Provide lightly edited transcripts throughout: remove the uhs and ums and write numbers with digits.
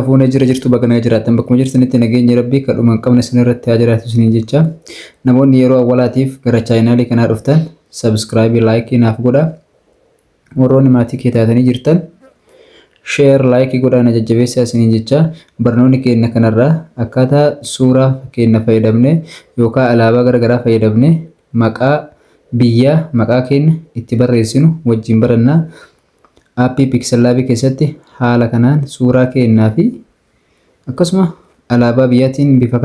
Harka fuunee jira jirtu baga naga jiraattan bakkuma jirtanitti nageenyi rabbii kadhuma hin qabne isin irratti haa jiraatu isiniin jecha. Namoonni yeroo awwalaatiif gara chaayinaalii kanaa dhuftan subscribe, like naaf godha. Warroonni maatii kee taatanii jirtan share, like godhaa na jajjabeessaa isiniin jecha. Barnoonni keenya kanarraa akkaataa suuraa keenya fayyadamne yookaan alaabaa garaagaraa fayyadamne maqaa biyyaa maqaa keenya itti barreessinu wajjin barannaa. Aappii PixelLab keessatti haala kanaan suuraa keenyaa fi akkasuma alaabaa biyyaatiin bifa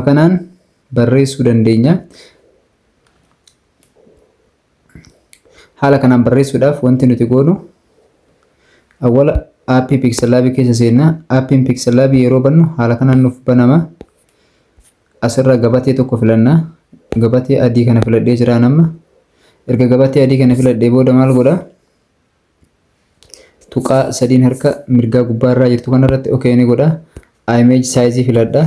kanaan barreessuu dandeenya. Haala kanaan barreessuudhaaf wanti nuti goonu awwala aappii PixelLab keessa seenna. Aappiin PixelLab yeroo bannu haala kanaan nuuf banama. Asirra gabatee tokko filanna. Gabatee adii kana filadhee jira amma. Erga gabatee adii kana filadhee booda maal godha? Tuqaa sadiin harka mirgaa gubbaa irraa jirtu kanarratti okay ni godha. Image size filadha.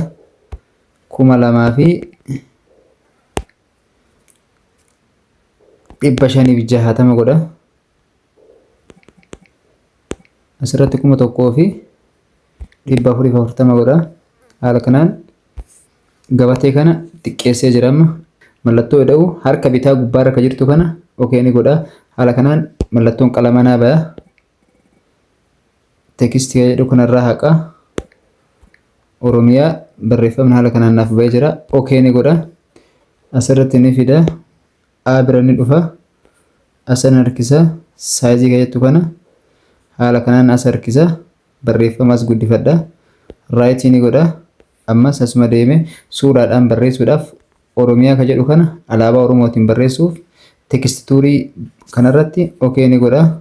2560 godha. Asirratti 1440 godha. Haala kanaan gabatee kana xiqqeessee jira amma. Mallattoo ida'uu harka bitaa gubbaarra kan jirtu kana okay ni godha. Haala kanaan mallattoon qalamaa naa baya. Teekistii jedhu kanarraa haqa. Oromiyaa barreeffamni haala kanaan naaf bahee jira. Okay ni godha. Asirratti ni fida. A bira ni dhufa. Asan harkisa. Saayizii kan jettu kana haala kanaan as harkisa. Barreeffama as guddifadha. Raayitii ni godha. Ammas asuma deeme suuraadhaan barreessuudhaaf Oromiyaa kan jedhu kana alaabaa Oromootiin barreessuuf teekstituurii kanarratti okay ni godha.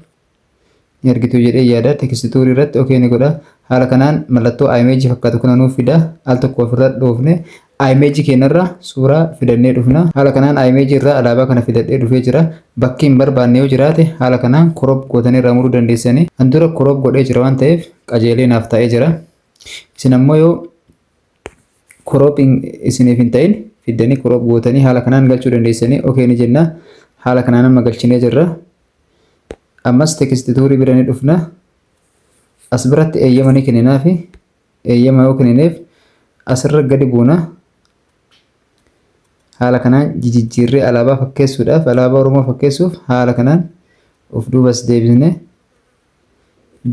Ni argitu jedhee yaada. Teekstituurii irratti okay ni godha. Haala kanaan mallattoo image fakkaatu kana nuuf fida. Al tokko ofirra dhoofne image keenyarra suuraa fidannee dhufna. Haala kanaan image irraa alaabaa kana fidadhee dhufee jira. Bakki hin barbaanne yoo jiraate haala kanaan crop gootanii irraa muruu dandeessanii. An dura crop godhee jira waan ta'eef qajeelee naaf ta'ee jira. Isin ammoo yoo crop isiniif hin ta'in fiddanii crop gootanii haala kanaan galchuu dandeessanii. Okay ni jenna. Haala kanaan amma galchinee jirra. Ammas teekstituurii bira ni dhufna. As biratti eeyyama ni kenninaafi. Eeyyama yoo kennineef asirra gadi buuna. Haala kanaan jijjiirree alaabaa fakkeessuudhaaf, alaabaa Oromoo fakkeessuuf haala kanaan of duubas deebisne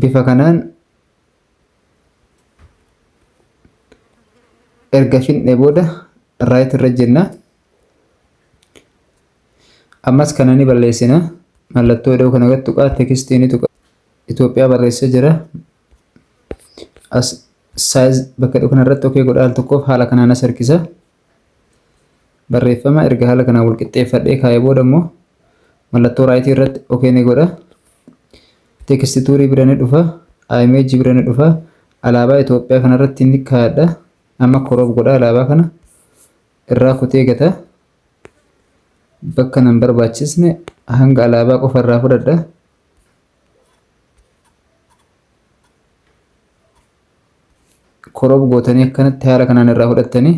bifa kanaan erga finne booda right irra jenna. Ammas kana ni balleessina. Mallattoo iddoo kana gad tuqaa, teekstii ni tuqa. Itoophiyaa barreessee jira. As size bakka iddoo kanarratti okay godha al tokkoof haala kanaan as harkisa. Barreeffama erga haala kanaan wal qixxeeffadhee kaa'ee booda immoo mallattoo raayitii irratti okay ni godha. Teekstituurii bira ni dhufa. Image bira ni dhufa. Alaabaa Itoophiyaa kanarratti ni kaa'adha. Amma crop godha, alaabaa kana irraa kutee gata. Bakka nan barbaachisne hanga alaabaa qofa irraa fudhadha. Crop gootanii akkanatti haala kanaan irraa fudhattanii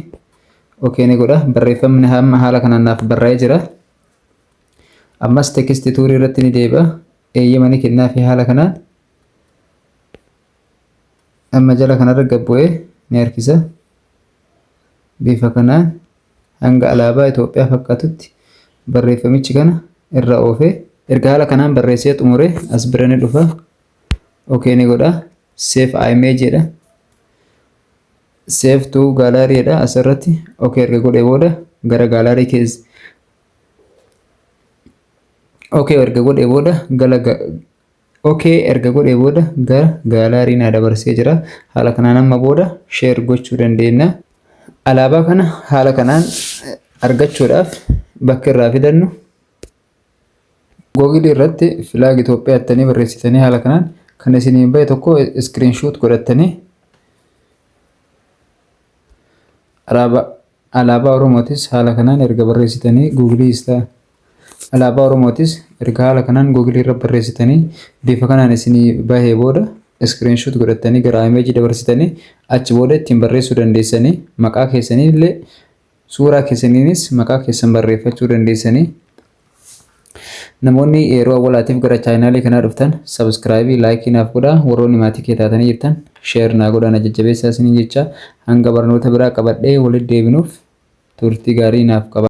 okay ni godha. Barreeffamni hamma haala kanaan naaf barraa'ee jira. Ammas teekstituurii irratti ni deebi'a. Eeyyama ni kennaafi haala kanaan. Amma jala kanarra gad bu'ee ni harkisa. Bifa kanaan hanga alaabaa Itoophiyaa fakkaatutti barreeffamichi kana irra oofee erga haala kanaan barreessee xumure as bira ni dhufa. Okay ni godha. Save image jedha. Save to gallery jedha asirratti. Okay erga godhee booda gara gallery keessa okay erga godhee booda gala okay erga godhee booda gara gallery naa dabarsee jira. Haala kanaan amma booda share gochuu dandeenya. Alaabaa kana haala kanaan argachuudhaaf bakka irraa fidannu Google irratti flag Itoophiyaa jettanii barreessitanii haala kanaan kan isiniin bahe tokko screenshot godhattanii, alaabaa Oromootis haala kanaan erga barreessitanii Googleis ta'a. Alaabaa Oromootis erga haala kanaan Google irra barreessitanii bifa kanaan isinii bahee booda screenshot godhattanii gara image dabarsitanii achi booda ittiin barreessuu dandeessanii, maqaa keessanii illee suuraa keessaniinis maqaa keessan barreeffachuu dandeessanii. Namoonni yeroo awwalaatiif gara chaanaalii kanaa dhuftan subscribe, like naaf godhaa. Warroonni maatii kee taatanii jirtan share naa godhaa, na jajjabeessaa isiniin jecha. Hanga barnoota biraa qabadhee walitti deebinuuf turtii gaarii naaf qaba.